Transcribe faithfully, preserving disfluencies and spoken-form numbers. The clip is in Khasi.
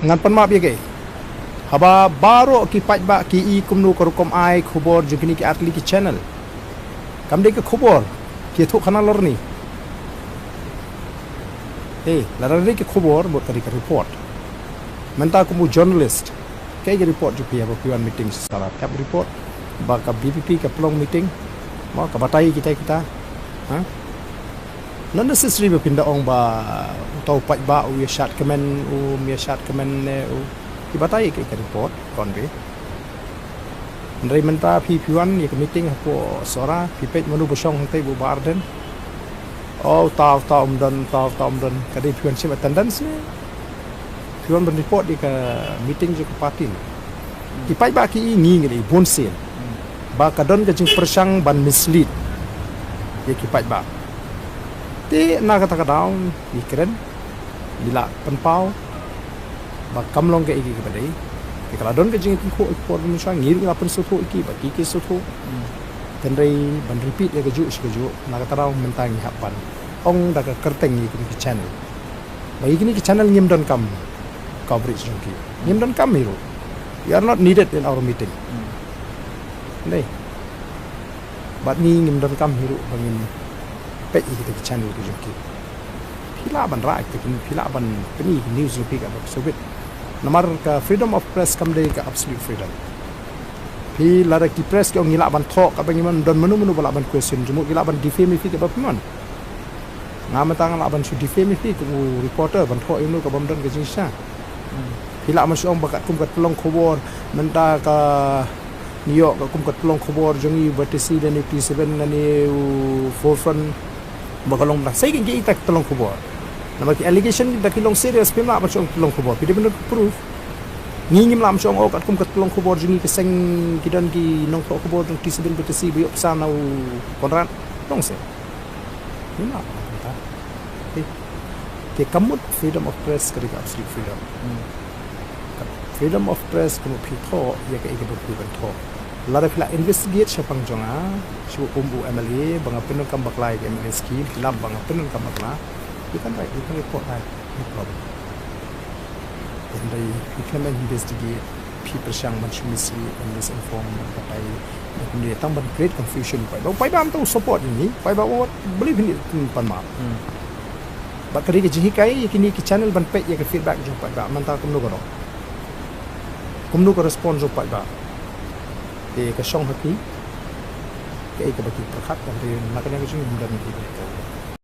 Ngan pan map ïa kaei? Haba baroh ki paidbah ki i kumno ka rukom ai khubor jong kine ki ar tylli ki channel. Kam dei ka khubor ki ïathuh khana lorni. Eh, lada dei ka khubor, mut ka dei ka report. Mynta kum u journalist, kaei ka report jong phi haba phi wan meeting sha Sohra? Ka report ba ka V P P ka pynlong meeting. Mo, ka batai kita kita. Ha? Not necessary ba phin da ong ba uta u paidbah u ïa shad kmen, um ïa shad kmen ne u. Ki batai ïa ka report, kon bi. Hynrei mynta phi, phi wan ïa ka meeting hapoh Sohra, phi peit mano ba shong hangtei, ba u Bah Ardent. Oh, uta, uta um don, uta, uta um don. Ka dei phi wan shim attendance ne phi wan ban report ïa ka meeting jong ka party ne? Ki paidbah ki i, ngi ngi i bun sien ba ka don ka jingpyrshang ban mislead ïa ki paidbah. Te na kata ka daw ngi kren, ngi la pynpaw ba kam long kaei kaei kaba dei. Te ka la don ka jingïakhun khun por mynshwa, ngi ruh ngi la pynsngewthuh ïa ki ba ki ki sngewthuh. Hynrei ban repeat ïa kajuh shi kajuh, na kata ka daw mynta ngi hap ban ong da ka kyrteng ïa kine ki channel ba ïa kine ki channel ngim donkam coverage jong ki. Ngim donkam hi ruh. You are not needed in our meeting. Dei. Bad ngi ngim donkam hi ruh ba ngin peit ïa kita ki channel ki jong ki. Phi lah ban rah ïa kita ki, phi lah ban pyni ki news jong phi kaba sngewbha. Namar ka freedom of press kam dei ka absolute freedom. Phi, lada ki press ki ong ngi lah ban thoh kaba ngi mon, don mano mano ba lah ban question jong u, ki lah ban defame ïa phi kaba phi mon. Nga mynta nga lah ban shu defame ïa phi kum u reporter ban thoh ïa uno kaba ym don ka jingshisha. Phi lah ban shu ong ba katkum ka tyllong khubor mynta ka New York, katkum ka tyllong khubor jong ngi ba T C lane T seven lane u Forefront ba ka long mynta. Sa ïa kaei ka tyllong khubor? Namar ki allegation da ki long serious, phim lah ban shu ong tyllong khubor. Phi dei ban don proof. Ngi ngim lah ban shu ong, oh, katkum ka tyllong khubor jong ngi ka seng ki don ki nongthoh khubor jong T seven bad T C ba ïoh pisa na u Conrad. Long se. Ngim lah ban ong ta. Te, te ka mut freedom of press ka dei ka absolute freedom. Ka freedom of press ka mut phi thoh ïa kaei kaba phi kwah ban thoh. Lada phi la investigate shaphang jong nga, shu um u M L A ba nga pyndonkam bakla ïa ka M L A scheme, phi lap ba nga pyndonkam bakla, you can write, you can report that, no problem. Hynrei phi khlem investigate, phi pyrshang ban shu mislead, ban misinform, ban batai, ban kumne tang ban create confusion. Paidbah, paidbah mynta u support ïa ngi, paidbah u believe ïa ngi, pan map. Bad ka dei ka jinghikai ïa kine ki channel ban peit ïa ka feedback jong paidbah mynta kumno ka dei, kumno ka response jong paidbah. Te ka shong ha ki kaei kaba ki pyrkhat, hynrei na kane ka jingim don ki ba